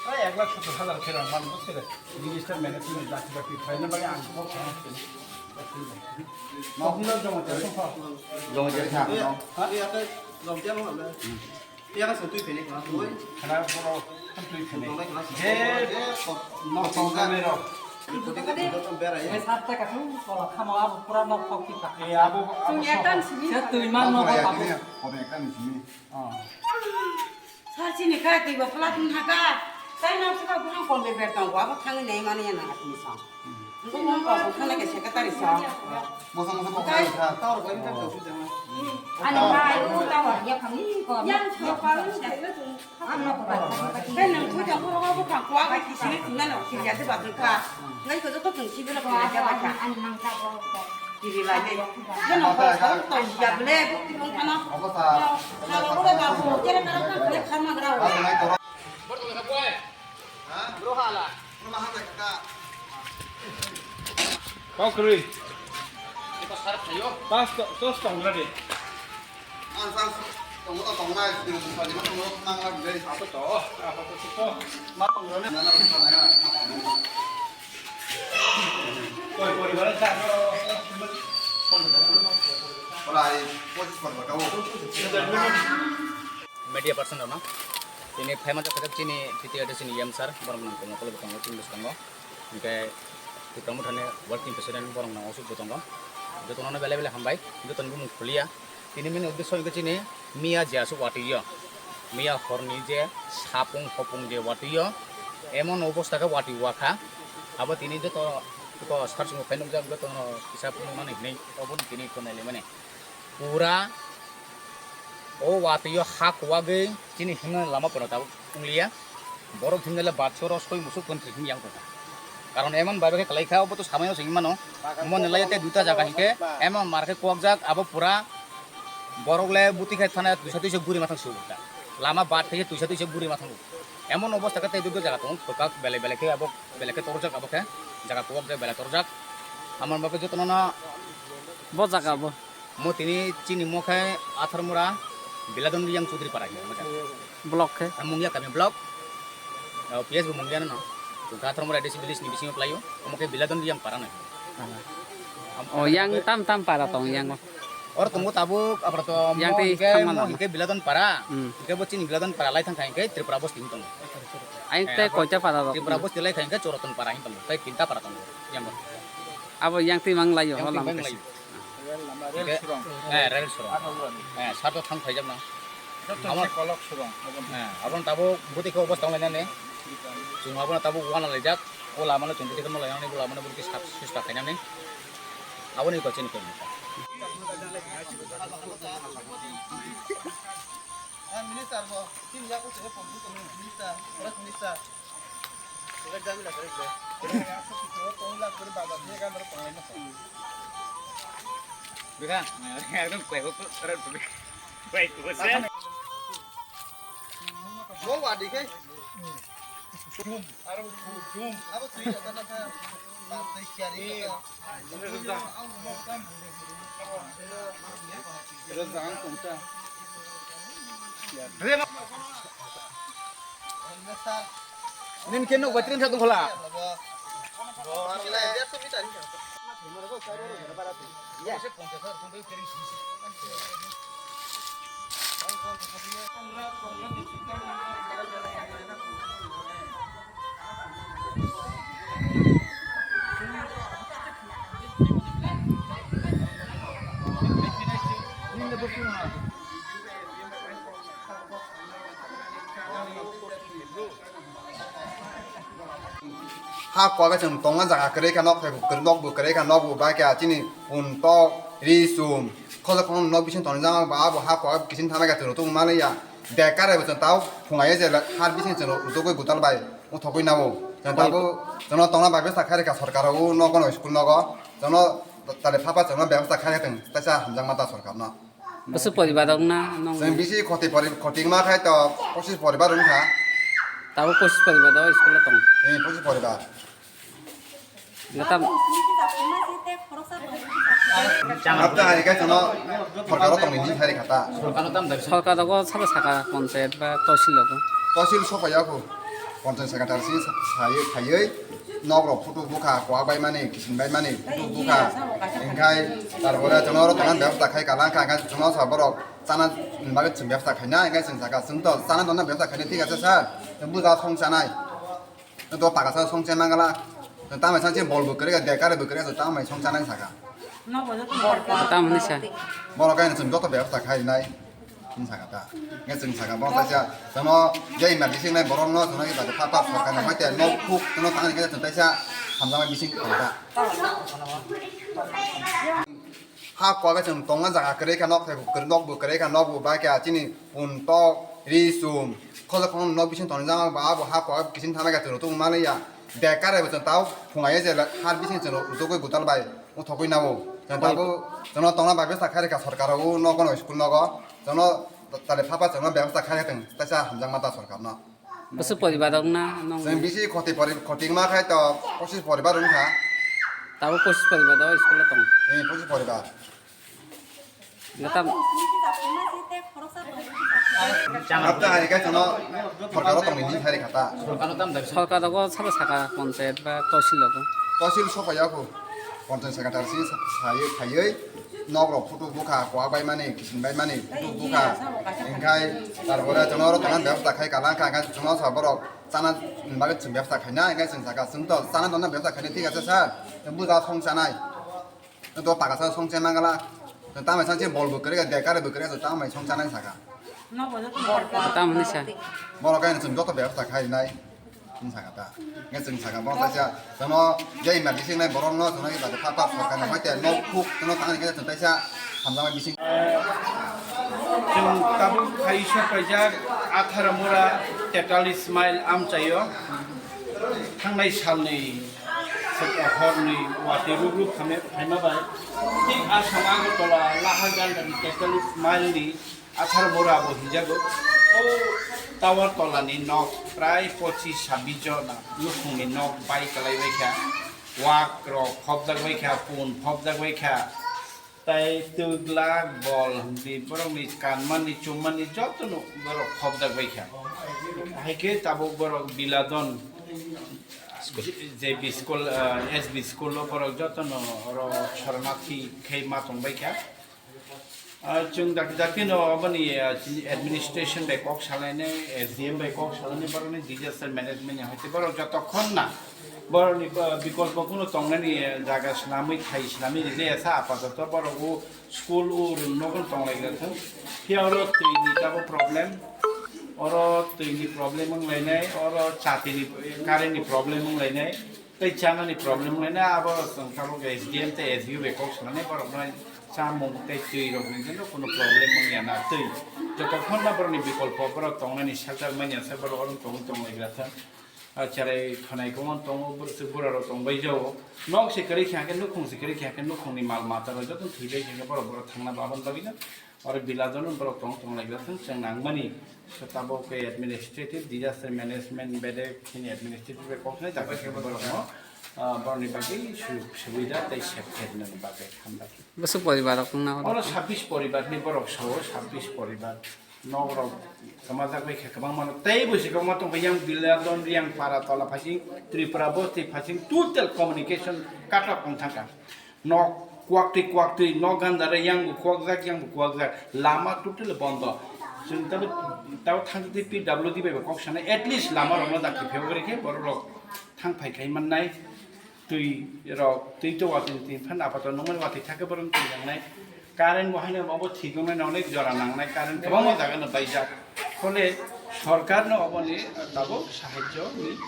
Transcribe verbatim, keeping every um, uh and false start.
Prai ek lakh sottor hajar khe rang man, buchkhe de. Minister management ni dakti dakti khlaina bagwi ang kok kha. Mokno joma joma kha. Joma joma kha. Ha? Iya, tei jom tiang mo le. Iya, ka sotwi phene kha, tui. Khana boro twi phene. Jom kha. Je, je, nok tong kha ne rok. Berai. Sat ta ka thung, kola khama abo pura nok kok ki kha. Eh, abo, abo. Tung ekta simi. Se twi ma nok kok. Kola ekta simi. Oh. Sar chini kha twi ba plat wng ha ka. Tai nang suka bukhang kon be ber tong wa ba thang nei mani ya nang atmi song. Nang kong kong thang ke secretary song. Mosa mosa kok kai kha. Tor ko inta to su jama. Ani ba ai u ta wa ya khang ni ko. Yang so pa wng sa. Ang no ko ba. Kai nang thu jang ko ro ko kha kwa ka ki sini thung na no ki ya de ba kha. Ngai ko to thung ki bela ko ya ba kha. Ani nang ta ko. Kiri lagi. Dia nak kau sekarang tahu siap le, bukti pun kena. Apa sah? Kalau boleh bagus, kira-kira kan boleh karma gerau. Apa naik orang? Bro hala. Kau kiri. Kita sarap sayo. Tas to, tas tong lagi. Ang sa tong to tong nai, tong to tong nai, tong nai. Apa to? Apa to? Ma tong nai. Media person rokno tini phaima jokha chini T T R D C ni M sir, borok nang tongo, kolok tongo, chini bwskango. Hinkhe Tipra Mothani working president borok nang osuk bo tongo. Jotono belai belai hambai, jotono bumung khuliya. Tini bini uddesho hwnkhe chini miya je aswk watwi o, miya horni je sapung hopung je watwi o, emon obostha khe watwi wakha. Abo tini joto, joto sar chungo phai nukjak, jotono kisa phunuknani hinwi obono tini tonwi laimani. Pura o watwi o ha kuwagwi chini himnani lama phano tabuk wngliya. Borok himnai le batso rosoi musuk kontri himyang tongkha. Karon emon baiba khe kwlai kha, obo to samai no se hinmano. Omo ni lai tei duita jaga hinkhe emon mar khe kuwakjak, abo pura borok le buti khai thana tuisa tuisa guri mathang se ubukha. Lama bat khai tuisa tuisa guri mathang ubukha. Emon obostha khe tei duita jaga tongo, kwkak belai belai khe abo belai khe torjak abo khe jaga kuwakjak belai torjak. Amon bagwi jotono no bo jaga bo. Mo tini chini mo khe Atharmura Biladon Riyang Chaudhary para hinwi mo jaga. Block khe? Mungya kami block. O, P S bo mungya no. Atharmura A D C village ni bisingo khlaio. Omo khe Biladon Riyang para no. O, yang tam tam para tong yang o. Or tongo tabuk abra to yang mo tei hinkhe thangma mo nang. Hinkhe Biladon para. Hmm. Hinkhe bo chini Biladon para lai thangkha hinkhe Tripura bosti tongo. Aing tei koita para rok. Tripura bosti lai thangkhe Choroton para hin tongo. Tai tinta para tongo. Yang bo. Abo yang tei mang laio, yang ho tei lama mang kaisa. Laio. Rel lama, rel surong. Eh, rel surong. Eh, sarto thang phaijak na. Joto se kolok surong, aboni. Eh, aboni tabuk buti khe obostha wng lainani. Chwng abono tabuk wana laijak. O lama no chwng buti khe no lainani, bo lama no buti sat sista khainani. Aboni ko chini khe. Ah, minister bo, chini yago se minister, forest minister. Bikha, ekdom koi ko, koi ko, koi ko se. Bo wadi khe. Aro dum. Abo twi jata na kha. Ba twi kyari jata. Nin khe nuk bai tring sa tong khala. Ha kok chwng tongna jaga kwrwi kha, nok hai kwrwi, nok bo kwrwi kha, nok bo bai kha chini pun tok ri sum. Khojak khong nok bising tonjak ba abo ha kok kisin thana ga turu tung mani ya. Bekar ebo chwng tau phungai je har bising chwng rutugwi gutal bai uthogwi nabo. Chwng tabo chwngno tongna bai bwsa kharika sarkar o nogo no school nogo. Chwngno tale phapa chwngno bebasta khaikha chwng taisa hamjakma ta sarkarno. Bwswk poribar rok na nong? Chwng bisi khoti pori-, khoti ma khai to pochis poribar wng kha. Tabo pochis poribar do school o tong. Eh, pochis poribar. Gatam. Hapta hai khe chwngno sorkaro tongwi di hai kha ta. Sorkar rogo sabo saka panchayat ba tahsil rogo. Tahsil sokaya kho. Panchayat secretary si saywi phaiwi nok rok photo bukha, kwak bai mani, kisin bai mani, photo bukha. Engkhai tarpore chwngno oro tongna bebostha khai kalang kha, engkhai chwngno sa borok chana bagwi chwng bebostha khaina, engkhai chwng saka chwng to chana donna bebostha khaina thik ase sir. Buja song chanai. Nwng to paka sa song se mangala. Nwng tamo sa se bol bo kwrwi, dekare bo kwrwi, tamo mai song chanai saka. Tamo ni sa. Borok kaino chwng joto bebostha khai nai. Nwng saka ta. Nge chwng saka bo sa sa. Tamo jai ma bising nai borok no chwng nai ba pha pha sorkar no mai te no khuk no tang ni khe chwng taisa hamjama bising khata. Ha kwak chwng tongna jaga kwrwi kha, nok thai kwrwi, nok bo kwrwi kha, nok bo bai kha, chini pun tok ri sum khojak khong nok bising tong jama ba abo ha kwak bising thana kha chwng tung maliya. Bekar bai chwng tao phungai je har bising chwng rutugwi gutal bai uthogwi nabo chwng tabo chwngno tongna bai besa khai kha sorkar o nogo no school nogo chwngno tale phapa chwngno bebostha khai thung taisa hamjakma ta sorkar no. Bwswk poribar rok na nong? Chwng bisi khoti pori-, khoti ma khai to pochis poribar wng kha. Tabuk pochis poribar do school o tong. Eh, pochis poribar. Gatam. Hapta hai khe chwngno sorkaro tongwi di hai kha ta. Sorkar rogo sabo saka panchayat ba tahsil rogo. Tahsil sokaya kho. Panchayat secretary si sa-, saywi phaiwi nok rok photo bukha, kwak bai mani, kisin bai mani, photo bukha. Engkhai tarpore chwngno oro tongna bebostha khai kalang kha, engkhai chwngno sa borok chana bagwi chwng bebostha khaina, engkhai chwng saka chwng to chana donna bebostha khaina thik ase sir. Buja song chanai. Nwng to paka sa song se mangala. Nwng tamo sa se bol bo kwrwi, dekare bo kwrwi, tamo mai song chanai saka. Tamo ni sa. Borok kaino chwng joto bebostha khai nai. Nwng saka ta. Nge chwng saka bo ta sa. Tamo jai ma bising nai borok no chwng nai ba pha pha sorkar no mai te no khuk no tang ni khe chwng taisa hamjama bising. Chwng tabuk khai sok kaijak atharo mura tetallis mile amchaio. Thangnai salni horni watwi ruk ruk phaima bai thik Assam Agartala Lahajangani tetallis mile ni atharo mura bo hinjago. O tower tolani nok prai pochis sabbish jona nukhungni nok bai kwlai bai kha, wak rok phobjak bai kha, pun phobjak bai kha. Tai twglak bol hwnwi borokni kanmani, chummani jotono borok khopjak bai kha. Hai khe tabuk borok Biladon J B school, ah, S B school o borok jotono oro shoranathi khe ma tong bai kha. Ah, chwng dakti dakti no aboni, ah, chini administration bai kok salainai, S D M bai kok salainai, borokni disaster management ni hai khe borok jotokhon na Borokni, uh, bikolpo kunu tongnani jaga swnamwi, thai swnamwi rijaya sa, apatoto borok o school o room nogo tonglaigra thung. Phiya oro twini tabo problem, oro twini problem wnglainai, oro chatini, current ni problem wnglainai, tei chanani problem wnglainai, abo chwng tabuk S D M tei S D O bai kok swnamwi borokno chamung tei twi rokni jeno kunu problem wngya na twi. Jotokhon no borokni bikolpo borok tongnani shelter manya se borok oro tongwi tonglaigra thung. Ah, cherai khwnai kwmang tongo, bwswk burarok tong bai jao. Nok se kwrwi kha khe, nukhung se kwrwi kha khe, nukhungni mal matarok joto thwi bai kha khe, borok, borok thangna babani bagwi no oro Biladon borok tong, tong lai thung, chwng nangmani. So, tabuk khe administrative disaster management bedek khini administrative bai kok sai, jaga khe borok no, ah, borokni bagwi sujog subida tei safety ni bagwi hambai. Bwswk poribar rok wngna oro? Oro sabbish poribar ni borok sao, sabbish poribar. Nok rok kwmajak bai khe kwbangma no. Tei bo se kwbangma tong kha yang Biladon, Riang para tola phasing, Tripura bosti phasing, total communication cut off wng thang kha. Nok kwak twi kwak twi, nok ganda re yang bo kwak jak, yang bo kwak jak. Lama total bondo. Chwng tabo, tabo thang twi P W D bai bo kok sanai, at least lama rok no dakti phiyok ri khe borok rok thang phai khai mannai. Twi rok, twi to watwi twi phan apato nungmani watwi thakhe borok twi nangnai. Current bo haino obo thik wngnai, onek jora nangnai, current kwbangma jaga no baijak. Phole sorkar no oboni tabuk sahajyo ni